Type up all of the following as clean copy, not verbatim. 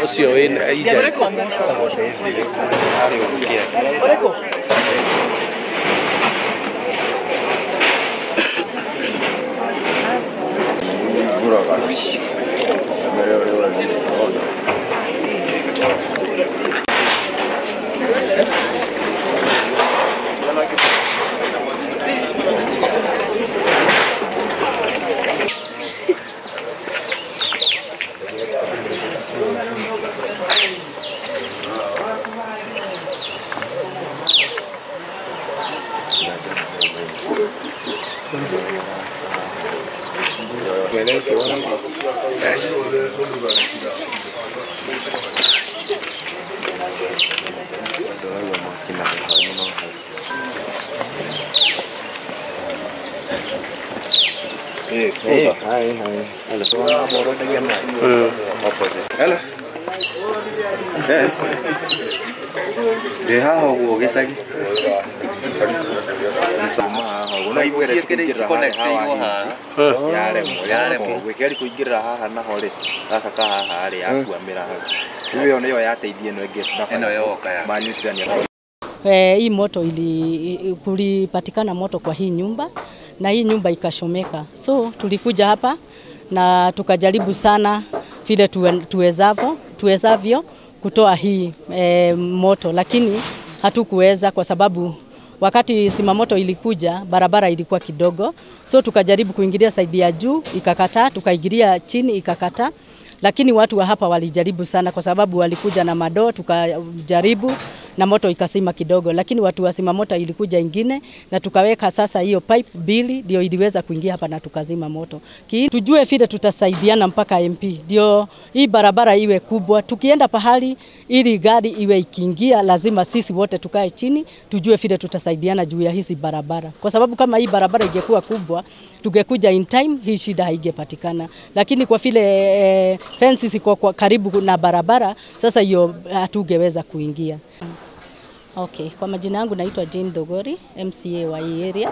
Ocio in Egypt. Hello. Yes. Deha ho gicagi. Yaremwo kuingĩrĩra haha naho rĩ gaka ka haha rĩ yakuamĩra hau rĩu ĩyo nĩyo yateithia ĩno ĩngĩ ĩno yoka ya manyitithania. Hii moto kulipatikana moto kwa hii nyumba na hii nyumba ikashomeka. So tulikuja hapa na tukajaribu sana vile tuwezavyo kutoa hii moto, lakini hatukuweza kwa sababu wakati simamoto ilikuja barabara ilikuwa kidogo. So tukajaribu kuingilia side ya juu ikakataa, tukaingilia chini ikakataa. Lakini watu wa hapa walijaribu sana kwa sababu walikuja na madoo, tukajaribu na moto ikasima kidogo. Lakini watu wa simamoto ilikuja ingine na tukaweka sasa hiyo pipe mbili ndio iliweza kuingia hapa na tukazima moto. Tujue vile tutasaidiana mpaka MP ndio hii barabara iwe kubwa. Tukienda pahali ili gari iwe ikiingia lazima sisi wote tukae chini tujue vile tutasaidiana juu ya hizi barabara. Kwa sababu kama hii barabara ingekuwa kubwa tungekuja in time hii shida haigepatikana. Lakini kwa vile fences iko kwa karibu na barabara sasa hiyo hatungeweza kuingia. Okay, kwa majina yangu naitwa Jane Dogori, MCA wa hii area.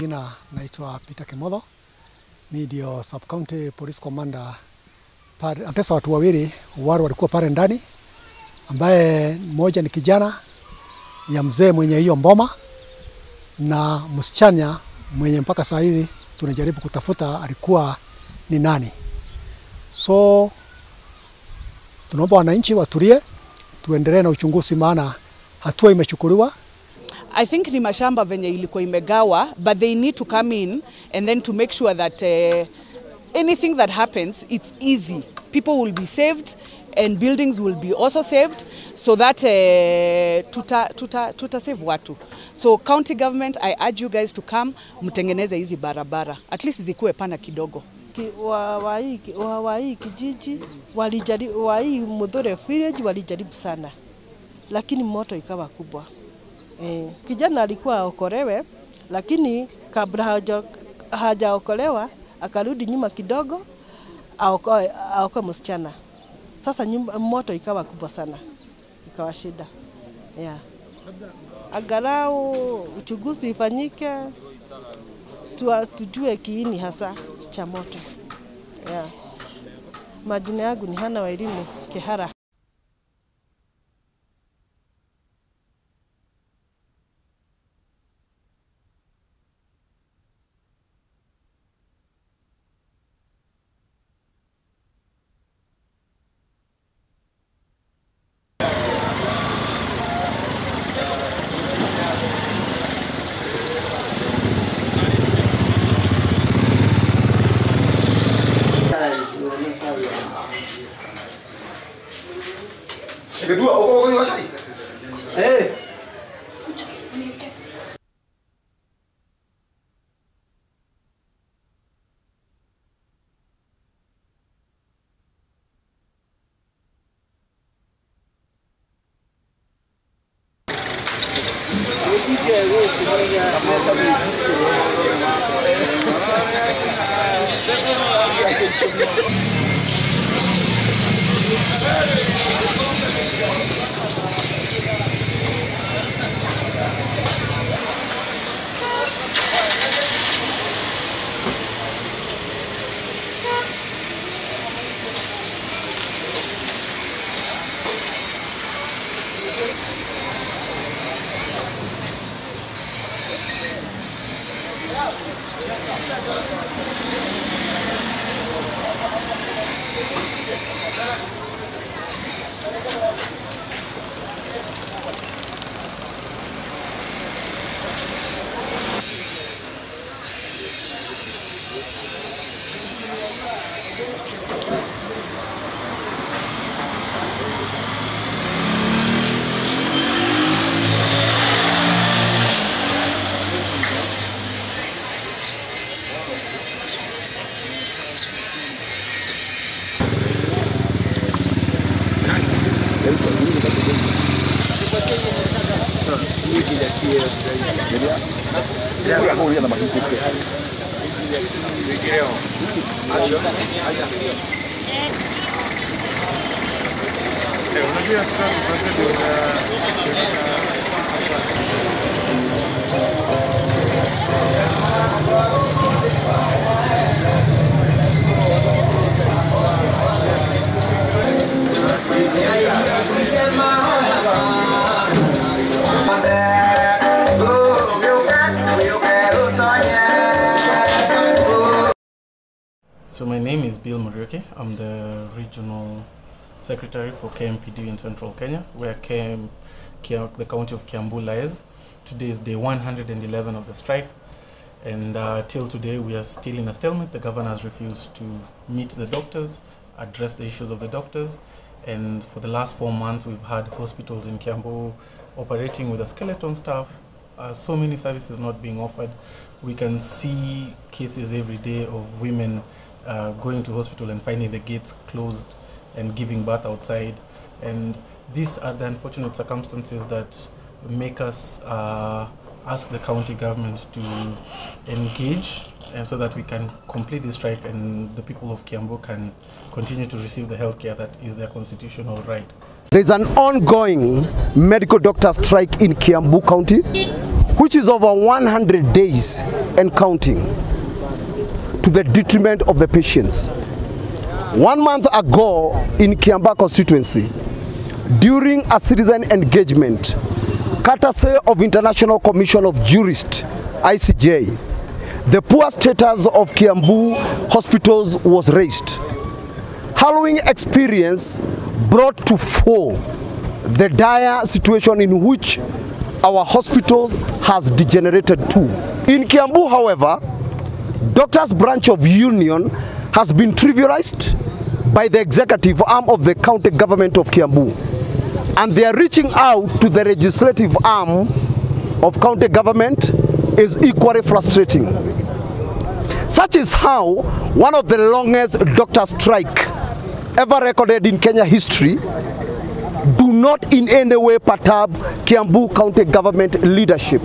Jina naitwa Peter Kimotho, mi ndio Sub County Police Commander. Pesa watu wawili wale walikuwa pale ndani, ambaye mmoja ni kijana ya mzee mwenye hiyo mboma na msichana mwenye mpaka saa hizi tunajaribu kutafuta alikuwa ni nani. So tunaomba wananchi watulie, tuendelee na uchunguzi maana hatua imechukuliwa. I think ni mashamba venye ilikuwa imegawa, but they need to come in and then to make sure that anything that happens, it's easy. People will be saved and buildings will be also saved so that tuta save watu. So county government, I urge you guys to come mtengeneze hizi barabara. At least zikuwe pana kidogo. Wa hii kijiji walijaribu, wa hii Muthure village walijaribu sana, lakini moto ikawa kubwa. Kijana alikuwa aokolewe, lakini kabla hajaokolewa akarudi nyuma kidogo aokoe msichana. Sasa nyumba, moto ikawa kubwa sana, ikawa shida. Yeah. Angalau uchunguzi ifanyike, Tujue kiini hasa cha moto. Yeah. Majina yangu ni Hana Wairimu Kehara. So my name is Bill Muriuki. I'm the regional secretary for KMPDU in Central Kenya, where the county of Kiambu lies. Today is day 111 of the strike, and till today we are still in a stalemate. The governor has refused to meet the doctors, address the issues of the doctors, and for the last 4 months we've had hospitals in Kiambu operating with a skeleton staff. So many services not being offered. We can see cases every day of women going to hospital and finding the gates closed and giving birth outside. And these are the unfortunate circumstances that make us ask the county government to engage, and so that we can complete this strike and the people of Kiambu can continue to receive the healthcare that is their constitutional right. There's an ongoing medical doctor strike in Kiambu County, which is over 100 days and counting, to the detriment of the patients. 1 month ago in Kiambaa constituency, during a citizen engagement, courtesy of International Commission of Jurists, ICJ, the poor status of Kiambu hospitals was raised. Harrowing experience brought to fore the dire situation in which our hospital has degenerated to. In Kiambu, however, doctors' branch of union has been trivialized by the executive arm of the county government of Kiambu, and they are reaching out to the legislative arm of county government is equally frustrating. Such is how one of the longest doctor strike ever recorded in Kenya history do not in any way perturb Kiambu county government leadership.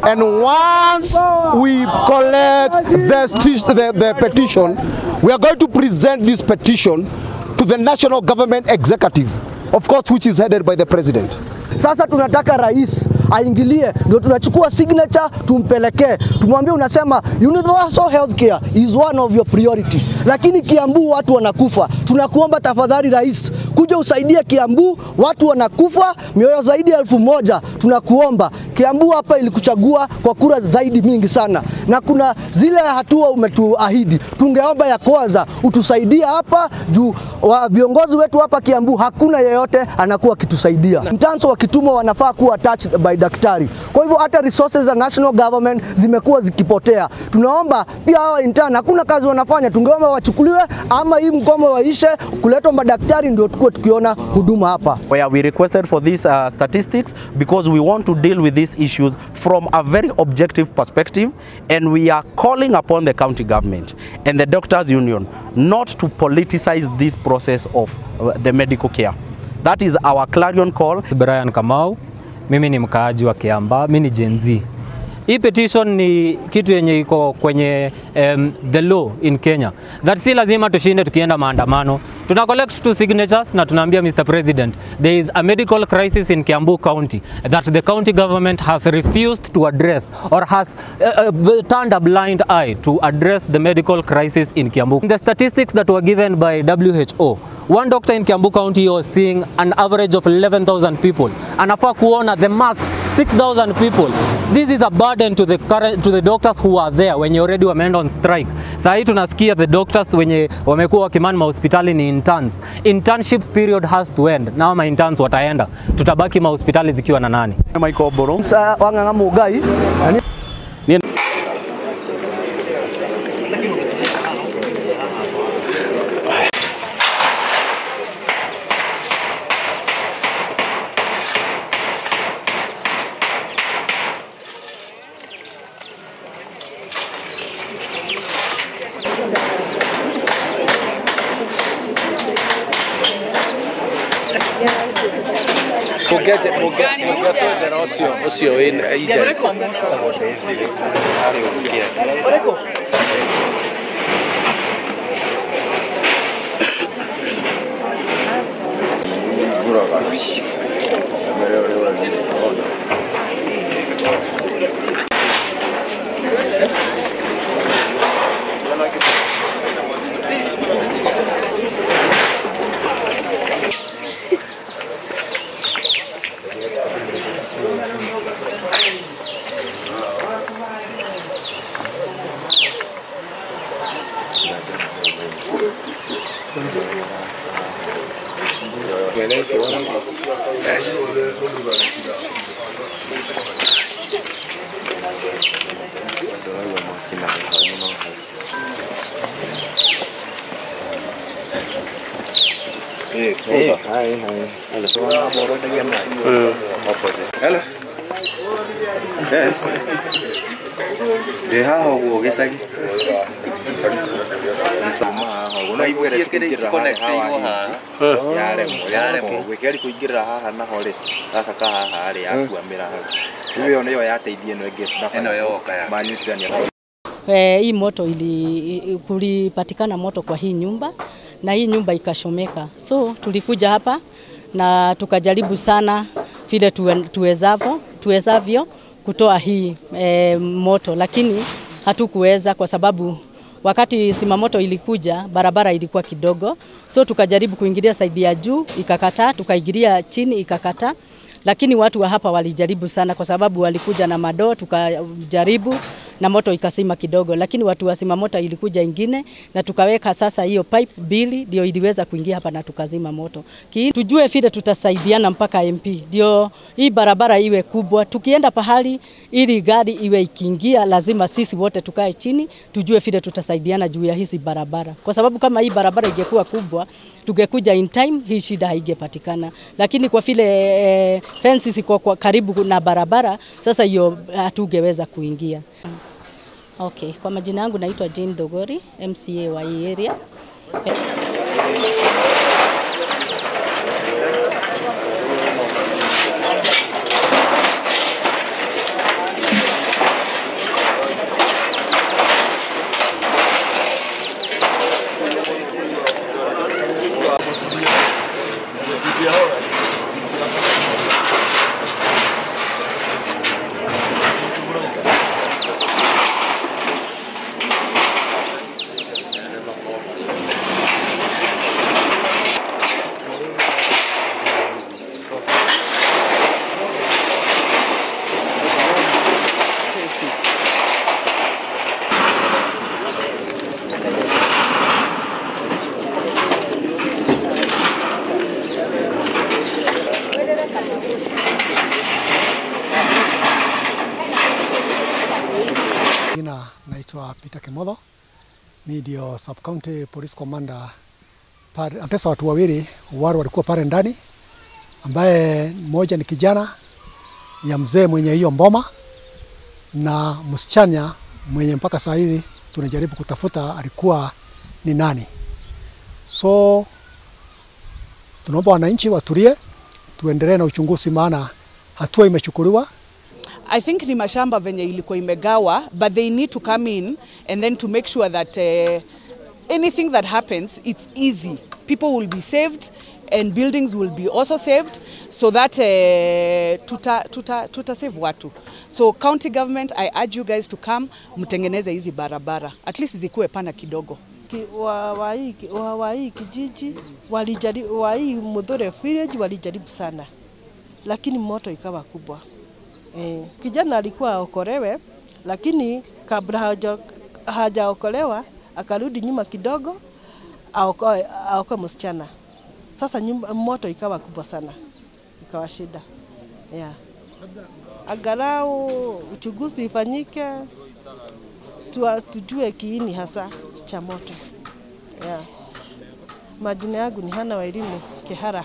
And once we collect the petition, we are going to present this petition to the national government executive, of course, which is headed by the president. Sasa tunataka rais aingilie, ndio tunachukua signature tumpelekee, tumwambie unasema universal healthcare is one of your priority, lakini Kiambu watu wanakufa. Tunakuomba tafadhali rais, kuja usaidie Kiambu, watu wanakufa, mioyo zaidi ya 1000. Tunakuomba, Kiambu hapa ilikuchagua kwa kura zaidi mingi sana, na kuna zile hatua umetuahidi. Tungeomba ya kwanza utusaidie hapa juu viongozi wetu hapa Kiambu hakuna yeyote anakuwa akitusaidia. Interns wakitumwa wanafaa kuwa attached by daktari. Kwa hivyo hata resources za national government zimekuwa zikipotea. Tunaomba pia hawa intern hakuna kazi wanafanya, tungeomba wachukuliwe ama hii mgomo waishe, kuletwa madaktari ndio tukue tukiona huduma hapa. Where we requested for these statistics because we want to deal with these issues from a very objective perspective, and we are calling upon the county government and the doctors union not to politicize this process of the medical care. That is our clarion call. Brian Kamau, mimi ni mkaaji wa Kiambaa, mimi ni Gen Z. Hii petition ni kitu yenye iko kwenye the law in Kenya. That si lazima tushinde tukienda maandamano. Tuna collect 2 signatures na tunaambia Mr. President, there is a medical crisis in Kiambu County that the county government has refused to address or has turned a blind eye to address the medical crisis in Kiambu. The statistics that were given by WHO, one doctor in Kiambu County was seeing an average of 11,000 people. Anafaa kuona the max 6,000 people. This is a burden to the current, to the doctors who are there when you already wameenda on strike. Saa hii tunasikia the doctors wenye wamekuwa wakiman mahospitali ni interns. Internship period has to end. Nao ma interns wataenda. Tutabaki mahospitali zikiwa na nani? Michael Boro. Wang'ang'a Mugai. Hello. Yes. Ndĩ haha ũguo gĩcagi. Gwĩkĩra kũingĩrĩra haha naho rĩ, gaka ka haha rĩ yakuamĩra hau. Rĩu ĩyo nĩyo yateithia ĩno ĩngĩ ĩno yoka manyitithania. Hii moto kulipatikana moto kwa hii nyumba na hii nyumba ikashomeka. So tulikuja hapa na tukajaribu sana vile tuwezavyo kutoa hii moto, lakini hatukuweza kwa sababu wakati simamoto ilikuja barabara ilikuwa kidogo. So tukajaribu kuingilia saidi ya juu ikakataa, tukaingilia chini ikakataa. Lakini watu wa hapa walijaribu sana kwa sababu walikuja na madoo, tukajaribu na moto ikasima kidogo. Lakini watu wa simamoto ilikuja ingine na tukaweka sasa hiyo pipe mbili ndio iliweza kuingia hapa na tukazima moto. Tujue vile tutasaidiana mpaka MP ndio hii barabara iwe kubwa. Tukienda pahali ili gari iwe ikiingia lazima sisi wote tukae chini tujue vile tutasaidiana juu ya hizi barabara. Kwa sababu kama hii barabara ingekuwa kubwa tungekuja in time hii shida haigepatikana. Lakini kwa vile fences iko kwa karibu na barabara sasa hiyo hatungeweza kuingia. Okay, kwa majina yangu naitwa Jane Dogori, MCA wa hii area. Jina naitwa Peter Kimotho, mi ndio Sub County Police Commander pale. Atesa watu wawili wale walikuwa pale ndani, ambaye mmoja ni kijana ya mzee mwenye hiyo mboma na msichana mwenye mpaka saa hizi tunajaribu kutafuta alikuwa ni nani. So tunaomba wananchi watulie, tuendelee na uchunguzi maana hatua imechukuliwa. I think ni mashamba venye ilikuwa imegawa, but they need to come in and then to make sure that anything that happens, it's easy. People will be saved and buildings will be also saved, so that tuta save watu. So county government, I urge you guys to come mtengeneze hizi barabara, at least zikuwe pana kidogo. Wa hii kijiji walijaribu, wa hii Muthure village walijaribu sana, lakini moto ikawa kubwa. Kijana alikuwa aokolewe, lakini kabla hajaokolewa akarudi nyuma kidogo aokoe msichana. Sasa nyumba, moto ikawa kubwa sana, ikawa shida. Yeah. Angalau uchunguzi ifanyike, tujue kiini hasa cha moto. Yeah. Majina yangu ni Hana Wairimu Kihara.